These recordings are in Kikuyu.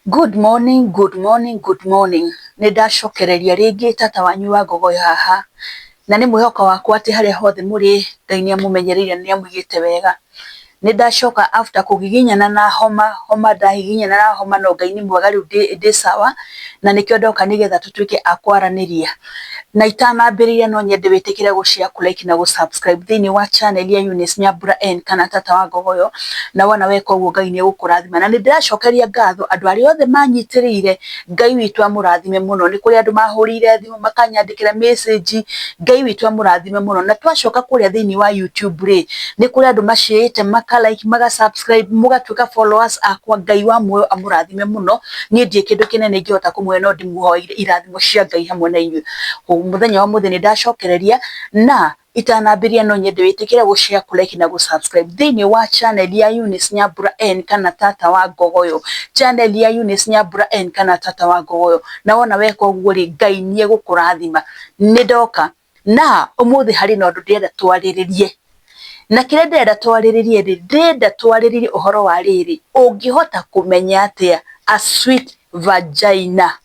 Good morning, good morning, good morning. Nĩ ndacokereria rĩngĩ tata wanyu wa Ngogoyo haha, na nĩ mwĩhoko wakwa atĩ harĩa hothe mũrĩ Ngai nĩ amũmenyereire na nĩ amũigĩte wega. Nĩ ndacoka after kũgiginyana na homa, homa ndagiginyana na homa no Ngai nĩ mwega rĩu ndĩ sawa, na nĩkĩo ndoka nĩgetha tũtuĩke a kwaranĩria. Na itanambĩrĩria no nyende wĩtĩkĩre gũ share, kũ like na gũ subscribe thĩinĩ wa channel ya Eunice Nyambura N kana tata wa Ngogoyo, na wona weka ũguo Ngai nĩ egũkũrathima. Na nĩ ndĩracokeria ngatho andũ arĩa othe manyitĩrĩire, Ngai witũ amũrathime mũno. Nĩ kũrĩ andũ mahũrĩire thimũ makanyandĩkĩra message, Ngai witũ amũrathime mũno. Na twacoka kũrĩa thĩinĩ wa YouTube rĩ, nĩ kũrĩ andũ maciĩte maka like, maga subscribe, mũgatuĩka followers akwa, Ngai wa muoyo amũrathime mũno. Niĩ ndirĩ kĩndũ kĩnene ingĩhota kũmũhe no ndĩmũhoeire irathimo cia Ngai hamwe na inyuĩ. Mũthenya wa ũmũthĩ nĩ ndacokereria na itanambĩrĩria no nyende wĩtĩkĩre gũ share, kũ like na gũ subscribe thĩinĩ wa channel ya Eunice Nyambura N kana tata wa Ngogoyo. Channel ya Eunice Nyambura N kana tata wa Ngogoyo. Na wona weka ũguo rĩ, Ngai nĩ egũkũrathima. Nĩ ndoka na ũmũthĩ harĩ na ũndũ ndĩrenda twarĩrĩrie. Na kĩrĩa ndĩrenda twarĩrĩrie rĩ, ndĩrenda twarĩrĩrie ũhoro wa rĩrĩ, ũngĩhota kũmenya atĩa a sweet vagina?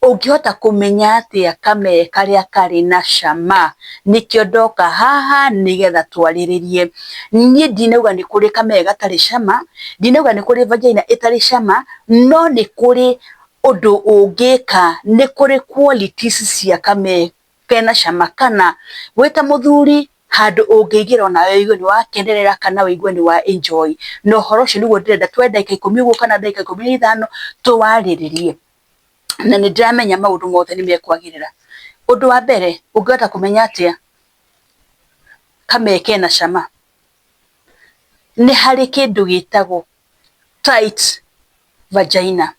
Ũngĩhota kũmenya atĩa kamee karĩa karĩ na cama? Nĩkĩo ndoka haha nĩgetha twarĩrĩrie. Niĩ ndinauga nĩ kũrĩ kamee gatarĩ cama, ndinauga nĩ kũrĩ vagina ĩtarĩ cama, no nĩ kũrĩ ũndũ ũngĩka, nĩ kũrĩ qualities cia kamee kena cama, kana wĩ ta mũthuri handũ ũngĩingĩra onawe ũigue nĩ wakenerera kana ũigue nĩ wa enjoy. Na ũhoro ũcio nĩguo ndĩrenda tuoe ndagĩka 10 ũguo kana ndagĩka 15 tũwarĩrĩrie. Na nĩ ndĩramenya maũndũ mothe nĩ mekwagĩrĩra. Ũndũ wa mbere ũngĩhota kũmenya atĩa kamee kena cama? Nĩ harĩ kĩndũ gĩtagwo tight vagina.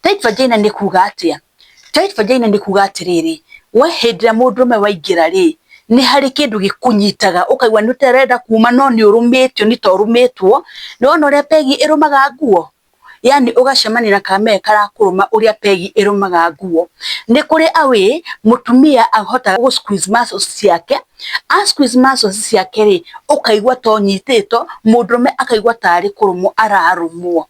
Tight vagina nĩ kuga atĩa? Tight vagina nĩ kuga atĩrĩrĩ, we hĩndĩ ĩrĩa mũndũrũme waingĩra rĩ, nĩ harĩ kĩndũ gĩkũnyitaga ũkaigua nĩ ũtarenda kuma no nĩ ũrũmĩtio nĩ ta ũrũmĩtwo. Nĩ wona ũrĩa pegi ĩrũmaga nguo? Yani ũgacemania na kamee karakũrũma ũrĩa pegi ĩrũmaga nguo. Nĩ kũrĩ a way mũtumia ahotaga gũ squeeze muscles ciake, a squeeze muscles ciake rĩ, ũkaigua ta ũnyitĩtwo, mũndũrũme akaigua tarĩ kũrũmwo ararũmwo.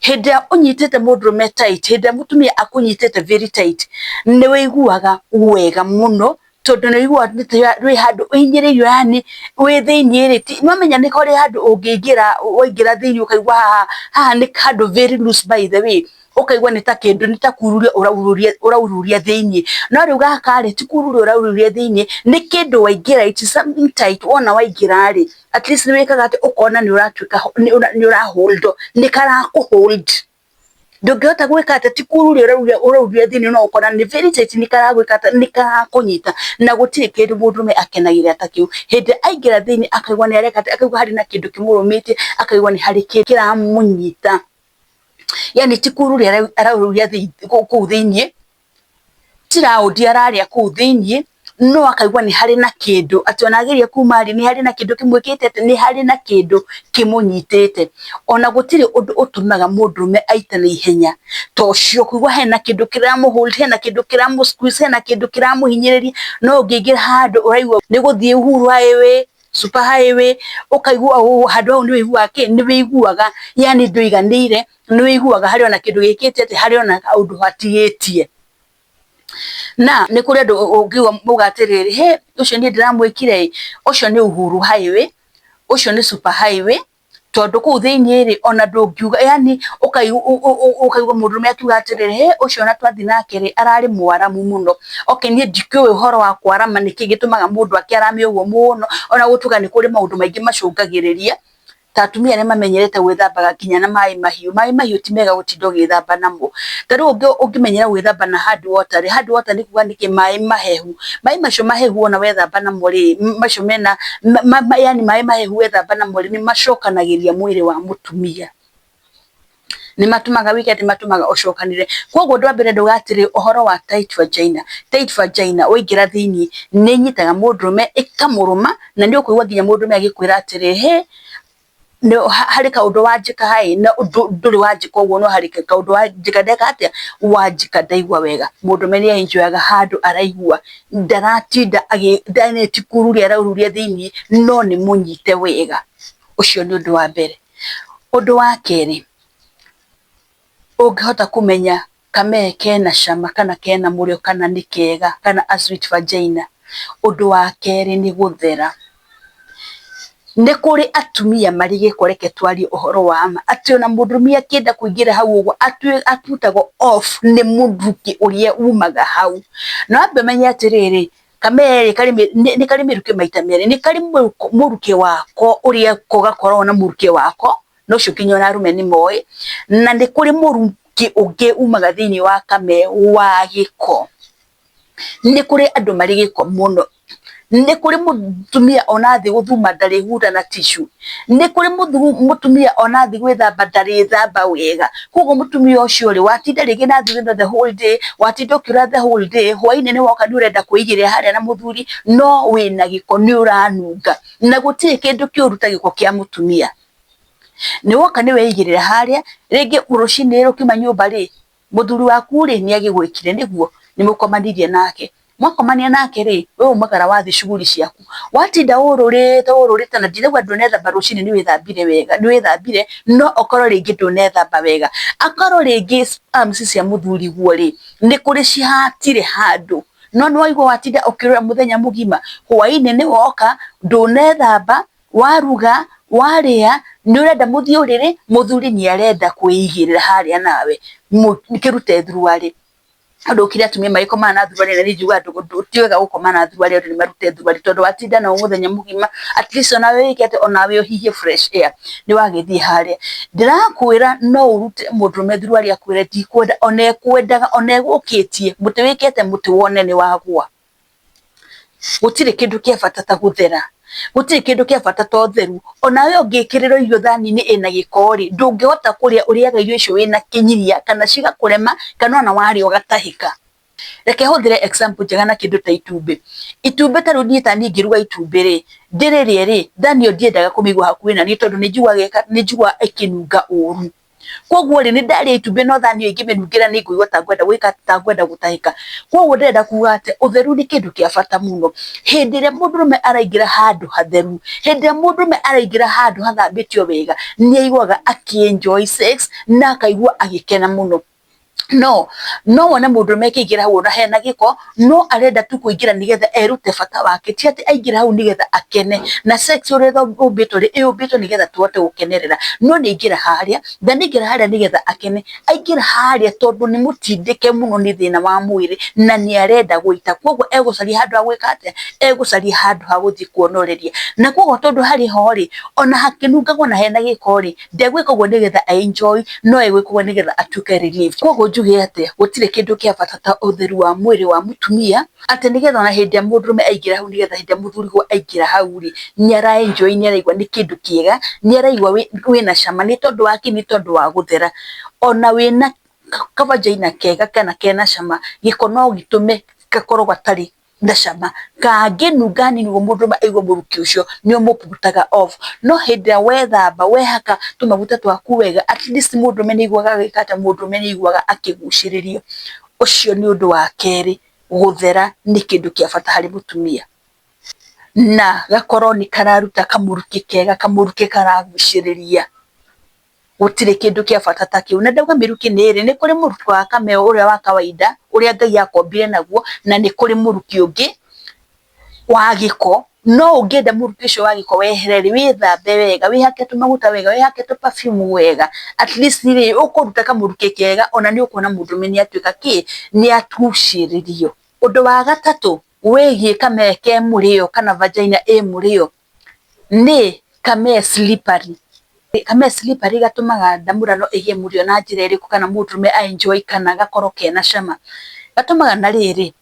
Hĩndĩ ĩrĩa ũnyitĩte mũndũrũme tight, hĩndĩ ĩrĩa mũtumia akũnyitĩte very tight, nĩ wĩiguaga wega mũno tondũ nĩ ũiguaga wĩ handũ ũhinyĩrĩirio, yani wĩ thĩiniĩ rĩ, nĩ wamenya nĩ kũrĩ handũ ũngĩingĩra, waingĩra thĩiniĩ ũkaigua haha, haha nĩ handũ very loose by the way, ũkaigua nĩ ta kĩndũ, nĩ ta kururia ũraururia ũraururia thĩiniĩ. No rĩu gaka rĩ, ti kururia ũraururia thĩiniĩ, nĩ kĩndũ waingĩra, it is something tight, wona waingĩra rĩ, at least nĩ wĩkaga atĩ ũkona nĩ ũratuĩka nĩ ũra hold, nĩ karakũ hold. Ndũngĩhota gwĩka atĩ ti kururia ũraururia ũraururia thĩiniĩ no ũkona nĩ very tight, nĩ karagwĩka atĩ nĩ karakũnyita na gũtirĩ kĩndũ mũndũrũme akenagĩrĩra ta kĩu. Hĩndĩ ĩrĩa aingĩra thĩiniĩ akaigua nĩ areka atĩ, akaigua harĩ na kĩndũ kĩmũrũmĩtie, akaigua nĩ harĩ kĩndũ kĩramũnyita. Yani ti kururia araururia kũu thĩiniĩ, ti round ararĩa kũu thĩiniĩ, no akaigua nĩ harĩ na kĩndũ atĩ ona ageria kuma rĩ, nĩ harĩ na kĩndũ kĩmwĩkĩte atĩ, nĩ harĩ na kĩndũ kĩmũnyitĩte. Ona gũtirĩ ũndũ ũtũmaga mũndũrũme aite na ihenya ta ũcio, kũigua hena kĩndũ kĩramũ hold, hena kĩndũ kĩramũ squeeze, hena kĩndũ kĩramũhinyĩrĩria, no ũngĩingĩra handũ ũraigua nĩ gũthiĩ Uhuru Highway, super highway, ũkaigua handũ hau nĩ wĩiguaga kĩ, nĩ wĩiguaga yani ndũiganĩire, nĩ wĩiguaga harĩ ona kĩndũ gĩkĩte atĩ, harĩ ona kaũndũ hatigĩtie. Na nĩ kũrĩ andũ ũngĩigua mauga atĩrĩrĩ, hĩ ũcio niĩ ndĩramwĩkire ĩ, ũcio nĩ Uhuru Highway, ũcio nĩ super highway, tondũ kũu thĩiniĩ rĩ, ona ndũngiuga yani ũkaigua mũndũrũme akiuga atĩrĩrĩ, hĩ ũcio ona twathiĩ nake rĩ, ararĩ mwaramu mũno. Okay, niĩ ndikĩũĩ ũhoro wa kwarama nĩkĩ gĩtũmaga mũndũ akĩarame ũguo mũno, ona gũtuĩka nĩ kũrĩ maũndũ maingĩ macũngagĩrĩria, ta atumia arĩa mamenyerete gwĩthambaga nginya na maĩ mahiũ. Maĩ mahiũ ti mega gũtinda ũgĩthamba namo. Ta rĩu ũngĩmenyera gwĩthamba na hard water rĩ, hard water nĩ kuga nĩkĩ maĩ mahehu. Maĩ macio mahehu wona wethamba namo rĩ, macio mena, yani maĩ mahehu wethamba namo rĩ, nĩ macokanagĩria mwĩrĩ wa mũtumia. Nĩ matũmaga wĩke atĩ, matũmaga ũcokanĩrĩre. Koguo ũndũ wa mbere ndauga atĩrĩ, ũhoro wa tight vagina. Tight vagina waingĩra thĩiniĩ nĩ ĩnyitaga mũndũrũme ĩkamũrũma, na nĩ ũkũigua nginya mũndũrũme agĩkwĩra atĩrĩ, hĩ harĩ kaũndũ wanjĩka ĩ, na ndũrĩ wanjĩka ũguo no harĩ kaũndũ wanjĩka ndeka atĩa, wanjĩka ndaigua wega. Mũndũrũme nĩ enjoyaga handũ araigua ndaratinda ti kururia araururia thĩiniĩ, no nĩ mũnyite wega. Ũcio nĩ ũndũ wa mbere. Ũndũ wa kerĩ, Ũngĩhota kũmenya kamee kena cama kana kena mũrĩo kana nĩ kega kana a sweet vagina, ũndũ wa kerĩ nĩ gũthera. Nĩ kũrĩ atumia marĩ gĩko, reke twarie ũhoro wa ma, atĩ ona mũndũrũme akĩenda kũingĩra hau ũguo aputagwo off nĩ mũrukĩ ũrĩa umaga hau. Na wambe ũmenye atĩrĩrĩ, kamee rĩ, nĩ karĩ mĩrukĩ maita merĩ, nĩ karĩ mũrukĩ wako ũrĩa ko gakoragwo na mũrukĩ wako, na ũcio nginya ona arũme nĩ moĩ, na nĩ kũrĩ mũrukĩ ũngĩ umaga thĩiniĩ wa kamee wa gĩko. Nĩ kũrĩ andũ marĩ gĩko mũno, nĩ kũrĩ mũtumia ona athiĩ gũthuma ndarĩhura na tissue, nĩ kũrĩ mũtumia ona athiĩ gwĩthamba ndarĩthamba wega. Koguo mũtumia ũcio rĩ, watinda rĩngĩ na thigino the whole day, watinda ũkĩũra the whole day, hwainĩ nĩ woka nĩ ũrenda kwĩigĩrĩra harĩa na mũthuri, no wĩna gĩko nĩ ũranunga. Na gũtirĩ kĩndũ kĩũru ta gĩko kĩa mũtumia. Nĩ woka nĩ weigĩrĩra harĩa, rĩngĩ rũcinĩ ũkiuma nyũmba rĩ, mũthuri waku rĩ nĩ agĩgwĩkire nĩguo, nĩ mũkomanirie nake. Mwakomania nake rĩ, we umagara wathiĩ shughuli ciaku. Watinda ũrũrĩte ũrũrĩte na ndirauga ndũnethamba rũcinĩ nĩ wĩthambire wega, nĩ wĩthambire, no okorwo rĩngĩ ndũnethamba wega. Akorwo rĩngĩ sperms cia mũthuri guo rĩ, nĩ kũrĩ cihatire handũ. No nĩ waigua watinda ũkĩũrũra mũthenya mũgima, hwainĩ nĩ woka, ndũnethamba, waruga, warĩa, nĩ ũrenda mũthiĩ ũrĩrĩ, mũthuri nĩ arenda kwĩigĩrĩra harĩa nawe, kĩrute thuruarĩ. Tondũ gũkĩrĩ atumia magĩkomaga na thuruarĩ na niĩ njugaga ti wega gũkoma na thuruarĩ andũ nĩ marute thuruarĩ tondũ watinda nao mũthenya mũgima, at least onawe wĩke atĩ onawe ũhihie fresh air, nĩ wagĩthiĩ harĩa. Ndĩrakwĩra no ũrute mũndũrũme thuruarĩ akwĩre ndikwenda, ona ekwendaga ona egũkĩtie, mũtĩ wĩkĩte mũtĩ wone nĩ wagũa. Gũtirĩ kĩndũ kĩa bata ta gũthera, gũtirĩ kĩndũ kĩa bata ta ũtheru. Onawe ũngĩkĩrĩrwo irio thani-inĩ ĩna gĩko rĩ, ndũngĩhota kũrĩa, ũrĩaga irio icio wĩna kĩnyiria kana cigakũrema kana ona warĩa ũgatahĩka. Reke hũthĩre example njega na kĩndũ ta itumbĩ. Itumbĩ ta rĩu niĩ ta niĩ ngĩruga itumbĩ rĩ, ndĩrĩrĩe rĩ, thani ĩyo ndiendaga kũmĩigua hakuhĩ na niĩ tondũ nĩ njugaga ĩkĩnunga ũru. Koguo rĩ, nĩ ndarĩa itumbĩ no thani ĩyo ĩngĩmĩnungĩra nĩ ngũigua ta ngwenda gwĩka ta ngwenda gũtahĩka. Koguo ndĩrenda kuga atĩ ũtheru nĩ kĩndũ kĩa bata mũno. Hĩndĩ ĩrĩa mũndũrũme araingĩra handũ hatheru, hĩndĩ ĩrĩa mũndũrũme araingĩra handũ hathambĩtio wega, nĩ aiguaga akĩ enjoy sex na akaigua agĩkena mũno. No no wone mũndũrũme akĩingĩra hau ona hena gĩko, no arenda tu kũingĩra nĩgetha erute bata wake, ti atĩ aingĩra hau nĩgetha akene. Na sex ũrĩa yũmbĩtwo rĩ, yũmbĩtwo nĩgetha tũhote gũkenerera. No nĩ aingĩra harĩa, na nĩ aingĩra harĩa nĩgetha akene, aingĩra harĩa tondũ nĩ mũtindĩke mũno nĩ thĩna wa mwĩrĩ na nĩ arenda gũita. Koguo egũcaria handũ ha gwĩka atĩa? Egũcaria handũ ha gũthiĩ kuonoreria. Na koguo tondũ harĩ ho rĩ, ona hakĩnungagwo na hena gĩko rĩ, ndegwĩka ũguo nĩgetha a enjoy, no egwĩka ũguo nĩgetha atuĩke relieved. Koguo njuge atĩa? Gũtirĩ kĩndũ kĩa bata ta ũtheru wa mwĩrĩ wa mũtumia, atĩ nĩgetha ona hĩndĩ ĩrĩa mũndũrũme aingĩra hau, nĩgetha hĩndĩ ĩrĩa mũthurigwo aingĩra hau rĩ, nĩ ara enjoy, nĩ araigua nĩ kĩndũ kĩega, nĩ araigua wĩna cama. Nĩ tondũ wa kĩ? Nĩ tondũ wa gũthera. Ona wĩna ka vagina kega kana kena cama, gĩko no gĩtũme gakorwo gatarĩ na cama. Kangĩnunga hanini ũguo mũndũrũme aigue mũrukĩ ũcio nĩ ũmũputaga off. No hĩndĩ ĩrĩa wethamba, wehaka tũmaguta twaku wega, at least mũndũrũme nĩ aiguaga agĩka atĩa? Mũndũrũme nĩ aiguaga akĩgucĩrĩrio. Ũcio nĩ ũndũ wa kerĩ, gũthera nĩ kĩndũ kĩa bata harĩ mũtumia. Na gakorwo nĩ kararuta kamũrukĩ kega, kamũrukĩ karagucĩrĩria. Gũtirĩ kĩndũ kĩa bata ta kĩu. Na ndauga mĩrukĩ nĩ ĩrĩ, nĩ kũrĩ mũrukĩ wa kameo ũrĩa wa kawaida, ũrĩa Ngai akombire naguo, na nĩ kũrĩ mũrukĩ ũngĩ wa gĩko. No ũngĩenda mũrukĩ ũcio wa gĩko wehere rĩ, wĩthambe wega, wĩhake tũmaguta wega, wĩhake tũ perfume wega, at least rĩ, ũkũruta kamũrukĩ kega, ona nĩ ũkuona mũndũrũme nĩ atuĩka kĩ, nĩ agucĩrĩrio. Ũndũ wa gatatũ wĩgiĩ kamee ke mũrĩo kana vagina ĩ mũrĩo, nĩ kamee slippery. Kamee slippery gatũmaga ndamũrano ĩgĩe mũrĩo na njĩra ĩrĩkũ kana mũndũrũme a enjoy kana gakorwo kena cama? Gatũmaga na rĩrĩ,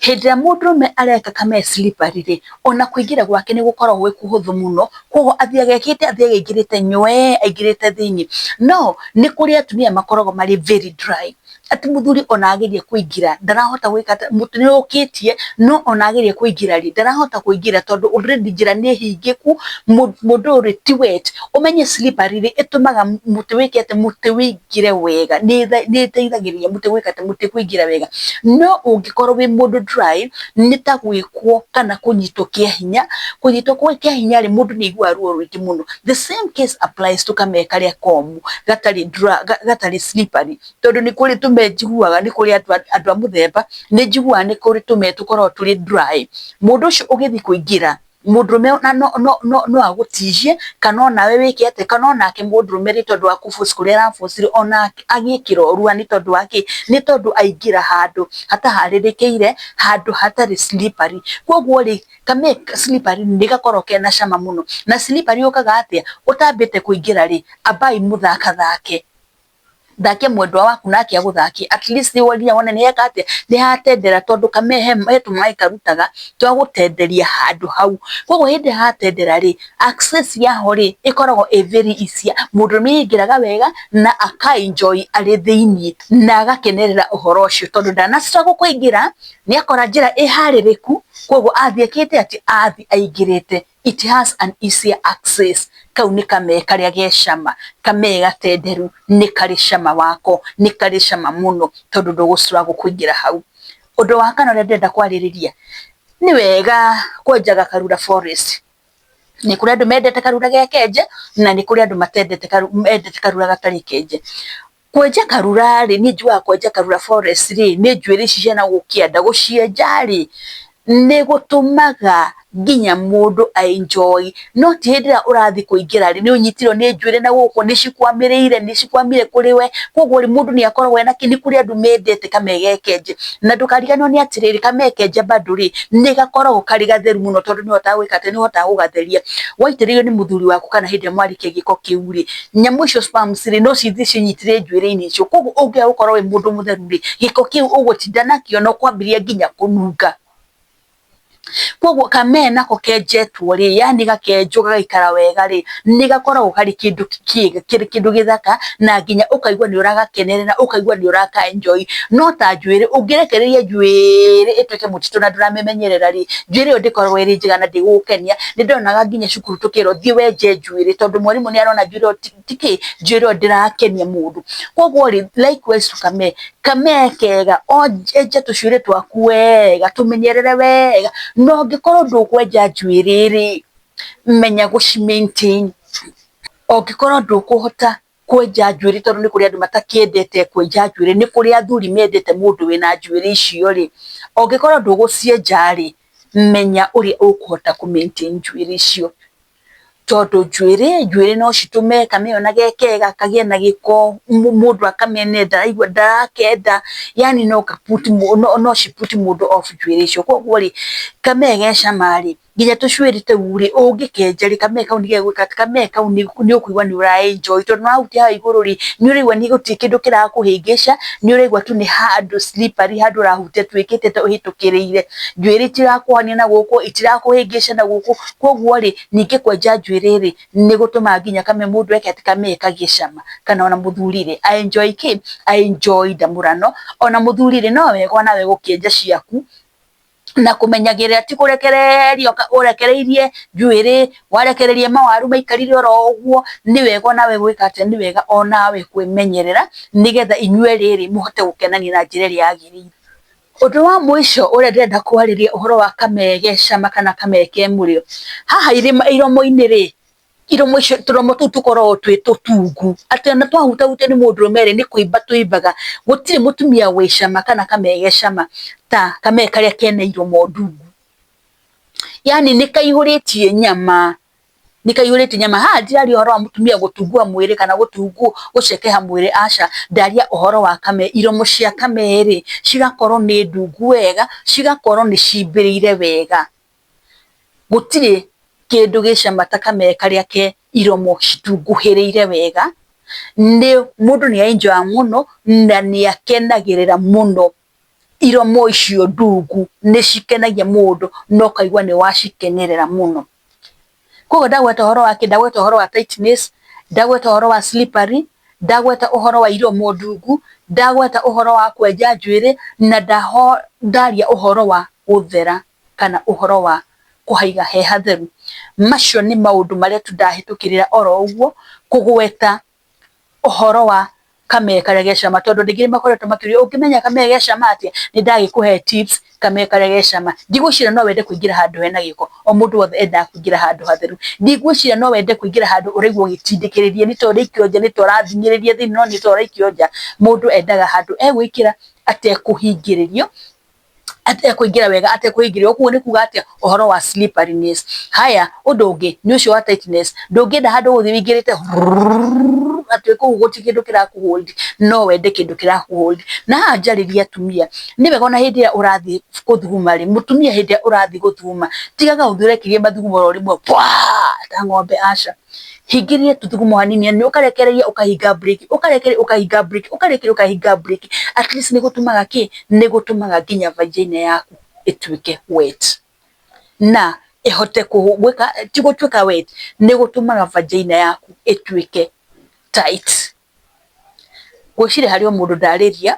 hĩndĩ ĩrĩa mũndũrũme areka kamee slippery rĩ, ona kũingĩra gwake nĩ gũkoragwo gwĩ kũhũthũ mũno, koguo athiaga ekĩte, athiaga aingĩrĩte nywee, aingĩrĩte thĩiniĩ. No nĩ kũrĩ atumia makoragwo marĩ very dry. Atĩ mũthuri ona ageria kũingĩra ndarahota gwĩka atĩ, mũtĩ nĩ ũkĩtie no ona ageria kũingĩra rĩ, ndarahota kũingĩra tondũ already njĩra nĩ hingĩku, mũndũ ũyũ rĩ ti wet. Ũmenye slippery rĩ, ĩtũmaga mũtĩ wĩke atĩ, mũtĩ wĩingĩre wega, nĩ ĩteithagĩrĩria mũtĩ gwĩka atĩ, mũtĩ kũingĩra wega. No ũngĩkorwo wĩ mũndũ dry, nĩ ta gwĩkwo kana kũnyitwo kĩa hinya, kũnyitwo kĩa hinya rĩ, mũndũ nĩ aiguaga ruo rũingĩ mũno. The same case applies to kamee karĩa komũ, gatarĩ dry, gatarĩ slippery, tondũ nĩ kũrĩ tũmee njiguaga, nĩ kũrĩ andũ a mũthemba, nĩ njiguaga nĩ kũrĩ tũmee tũkoragwo tũrĩ dry. Mũndũ ũcio ũgĩthiĩ kũingĩra, mũndũrũme no agũtihie, kana onawe wĩke atĩa, kana onake mũndũrũme nĩ tondũ wa kũ force kũrĩa ara force onake agĩe kĩrorua nĩ tondũ wa kĩ? Nĩ tondũ aingĩra handũ hataharĩrĩkĩire, handũ hatarĩ slippery. Koguo rĩ, kamee slippery nĩ gakoragwo kena cama mũno. Na slippery yũkaga atĩa? Ũtambĩte kũingĩra rĩ, ambai mũthakathake. Thakia mwendwa waku nake agũthakie, at least nginya wone nĩ heka atĩa, nĩ hatendera tondũ kamee he tũmaĩ karutaga twa gũtenderia handũ hau. Koguo hĩndĩ ĩrĩa hatendera rĩ, access yaho rĩ, ĩkoragwo ĩ very easier. Mũndũrũme aingĩraga wega na aka enjoy arĩ thĩiniĩ na agakenerera ũhoro ũcio tondũ ndana struggle kũingĩra, nĩ akora njĩra ĩharĩrĩku, koguo athiĩ ekĩte atĩ, athiĩ aingĩrĩte. It has an easier access. Kau nĩ kamee karĩa ge cama, kamee gatenderu nĩ karĩ cama wako, nĩ karĩ cama mũno tondũ ndũgũ struggle kũingĩra hau. Ũndũ wa kana ũrĩa ndĩrenda kwarĩrĩria, nĩ wega kwenjaga Karura Forest. Nĩ kũrĩ andũ mendete karura ge kenje, na nĩ kũrĩ andũ matendete mendete karura gatarĩ kenje. Kwenja karura rĩ, niĩ njugaga kwenja Karura Forest rĩ, nĩ njuĩrĩ ici cia nagũkũ kĩanda, gũcienja rĩ, nĩ gũtũmaga nginya mũndũ a enjoy, no ti hĩndĩ ĩrĩa ũrathiĩ kũingĩra rĩ, nĩ ũnyitirwo nĩ njuĩrĩ na gũkũ, nĩ cikwamĩrĩire, nĩ cikwamire kũrĩ we, koguo rĩ, mũndũ nĩ akoragwo ena kĩ, nĩ kũrĩ andũ mendete kamee ge kenje, na ndũkariganĩrwo nĩ atĩrĩrĩ, kamee kenje bado rĩ, nĩ gakoragwo karĩ gatheru mũno tondũ nĩ ũhotaga gwĩka atĩ, nĩ ũhotaga gũgatheria. Waitĩrĩrio nĩ mũthuri waku kana hĩndĩ ĩrĩa mwarĩkia gĩko kĩu rĩ, nyamũ icio sperms rĩ, no cithiĩ ciĩnyitĩrĩre njuĩrĩ-inĩ icio, koguo ũngĩaga gũkorwo wĩ mũndũ mũtheru rĩ, gĩko kĩu ũgũtinda nakĩo na ũkwambĩrĩria nginya kũnunga. Koguo kamee nako kenjetwo rĩ, yani gakenjwo gagaikara wega rĩ, nĩ gakoragwo karĩ kĩndũ kĩega, kĩrĩ kĩndũ gĩthaka, na nginya ũkaigua nĩ ũragakenerera, ũkaigua nĩ ũraka enjoy. No ta njuĩrĩ, ũngĩrekereria njuĩrĩ ĩtuĩke mũtitũ na ndũramĩmenyerera rĩ, njuĩrĩ ĩyo ndĩkoragwo ĩrĩ njega na ndĩgũgũkenia. Nĩ ndonaga nginya cukuru tũkĩrwo thiĩ wenje njuĩrĩ, tondũ mwarimũ nĩ arona njuĩrĩ ĩyo ti kĩ, njuĩrĩ ĩyo ndĩrakenia mũndũ. Koguo rĩ, likewise to kamee, kamee kega, enja tũcuĩrĩ twaku wega, tũmenyerere wega, na ũngĩkorwo ndũkwenja njuĩrĩ rĩ, menya gũci maintain. Ũngĩkorwo ndũkũhota kwenja njuĩrĩ tondũ nĩ kũrĩ andũ matakĩendete kwenja njuĩrĩ, nĩ kũrĩ athuri mendete mũndũ wĩna njuĩrĩ icio rĩ, ũngĩkorwo ndũgũcienja rĩ, menya ũrĩa ũkũhota kũ maintain njuĩrĩ icio. Tondũ njuĩrĩ, njuĩrĩ no citũme kamee ona ge kega kagĩe na gĩko, mũndũ akamene ndaraigua ndarakenda, yani no ka put no ci put mũndũ off njuĩrĩ icio. Koguo rĩ, kamee ge cama rĩ, nginya tũcuĩrĩ tũu rĩ, ũngĩkenja rĩ, kamee kau nĩ gegwĩka atĩ, kamee kau nĩ ũkũigua nĩ ũra enjoy tondũ nĩ wahutia haha igũrũ rĩ, nĩ ũraigua gũtirĩ kĩndũ kĩrakũhĩngĩca, nĩ ũraigua tu nĩ handũ slippery, handũ ũrahutia tu wĩkĩte ũhĩtũkĩrĩire. Njuĩrĩ itirakuohania na gũkũ, itirakũhĩngĩca na gũkũ, koguo rĩ, ningĩ kwenja njuĩrĩ rĩ, nĩ gũtũmaga nginya kamee mũndũ eke atĩ, kamee kagĩe cama, kana ona mũthuri rĩ, a enjoy kĩ, a enjoy ndamũrano, ona mũthuri rĩ, no wega onawe gũkĩenja ciaku, na kũmenyagĩrĩra ti kũrekereria ũrekereirie njuĩrĩ, warekereria mawaru maikarire oro ũguo, nĩ wega onawe gwĩka atĩa, nĩ wega onawe kwĩmenyerera, nĩgetha inyuerĩ rĩ, mũhote gũkenania na njĩra ĩrĩa yagĩrĩire. Ũndũ wa mũico ũrĩa ndĩrenda kwarĩria ũhoro wa kamee ge cama kana kamee ke mũrĩo, haha iromo-inĩ rĩ, iromo icio tũromo tũu tũkoragwo twĩ tũtungu, atĩ ona twahutahutio nĩ mũndũrũme rĩ, nĩ kũimba tũimbaga. Gũtirĩ mũtumia wĩ cama kana kamee ge cama ta kamee karĩa kena iromo ndungu. Yani nĩ kaihũrĩtie nyama, nĩ kaihũrĩtie nyama. Haha ndiraria ũhoro wa mũtumia gũtungũha mwĩrĩ kana gũcekeha mwĩrĩ, aca, ndaria ũhoro wa kamee. Iromo cia kamee rĩ, cigakorwo nĩ ndungu wega, cigakorwo nĩ cimbĩrĩire wega. Gũtirĩ kĩndũ gĩ cama ta kamee karĩa ke iromo citunguhĩrĩire wega, nĩ mũndũ nĩ enjoy mũno na nĩ akenagĩrĩra mũno. Iromo icio ndungu nĩ cikenagia mũndũ na ũkaigua nĩ wacikenerera mũno. Koguo ndagweta ũhoro wa kĩ? Ndagweta ũhoro wa tightness, ndagweta ũhoro wa slippery, Ndagweta ũhoro wa iromo ndungu, ndagweta ũhoro wa kwenja njuĩrĩ, na ndaria ũhoro wa gũthera kana ũhoro wa kũhaiga he hatheru. Macio nĩ maũndũ marĩa tu ndahĩtũkĩrĩra oro ũguo kũgweta ũhoro wa kamee karĩa ge cama, tondũ andũ aingĩ nĩ makoretwo makĩũria ũngĩmenya kamee ge cama atĩa? Nĩ ndagĩkũhe tips kamee karĩa ge cama. Ndigwĩciria no wende kũingĩra handũ hena gĩko, o mũndũ wothe endaga kũingĩra handũ hatheru. Ndigwĩciria no wende kũingĩra handũ ũraigua ũgĩtindĩkĩrĩria nĩ ta ũraikio nja, nĩ ta ũrathing'ĩrĩria thĩinĩ no nĩ ta ũraikio nja. Mũndũ endaga handũ egwĩkĩra atekũhingĩrĩrio, atekũingĩra wega atekũhingĩrĩrio. Ũguo nĩ kuga atĩa? Ũhoro wa slipperiness. Haya, ũndũ ũngĩ nĩ ũcio wa tightness. Ndũngĩenda handũ ũgũthiĩ ũingĩrĩte atĩ kũu gũtirĩ kĩndũ kĩrakũ hold, no wende kĩndũ kĩrakũ hold. Na haha njarĩrie atumia, nĩ wega ona hĩndĩ ĩrĩa ũrathiĩ gũthuguma rĩ, mũtumia hĩndĩ ĩrĩa ũrathiĩ gũthuguma, tigaga gũthiĩ ũrekĩria mathugumo oro rĩmwe bwaa ta ng'ombe, aca. Hingĩrĩria tũthugumo hanini hanini, ũkarekereria ũkahinga breki, ũkarekereria ũkahinga breki, ũkarekereria ũkahinga breki. At least nĩ gũtũmaga kĩ? Nĩ gũtũmaga nginya vagina yaku ĩtuĩke wet. Na ĩhote gwĩka, ti gũtuĩka wet, nĩ gũtũmaga vagina yaku ĩtuĩke tight. Ngwĩciria harĩ o mũndũ ndarĩria,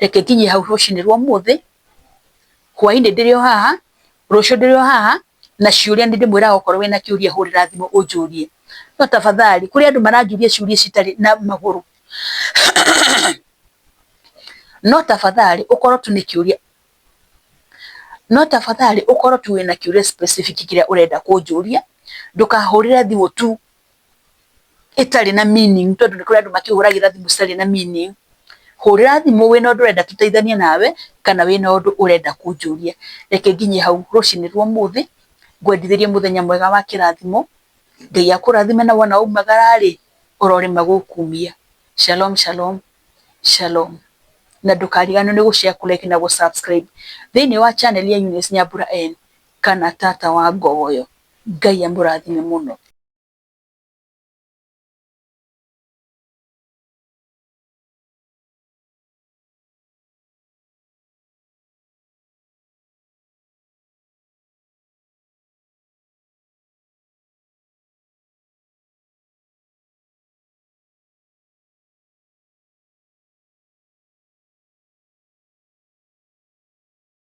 reke nginyie hau rũcinĩ rwa ũmũthĩ, hwainĩ ndĩrĩ o haha, rũciũ ndĩrĩ o haha, na ciũria nĩ ndĩmwĩraga okorwo wĩna kĩũria hũrĩra thimũ ũnjũrie. No tafadhali kũrĩ andũ maranjũria ciũria citarĩ na magũrũ. No tafadhali ũkorwo tu nĩ kĩũria, no tafadhali ũkorwo tu wĩna kĩũria specific kĩrĩa ũrenda kũnjũria, ndũkahũrĩre thimũ tu ĩtarĩ na meaning tondũ nĩ kũrĩ andũ makĩhũragĩra thimũ citarĩ na meaning. Hũrĩra thimũ wĩna ũndũ ũrenda tũteithanie nawe, kana wĩna ũndũ ũrenda kũnjũria. Reke nginyie hau rũcinĩ rwa ũmũthĩ, ngwendithĩrie mũthenya mwega wa kĩrathimo, Ngai akũrathime na wona waumagara rĩ, ũrorĩma gũkumia. Shalom shalom shalom. Na ndũkariganĩrwo nĩ gũ share, kũ like na gũ subscribe thĩinĩ wa channel ya Eunice Nyambura N kana Tata wa Ngogoyo. Ngai amũrathime mũno.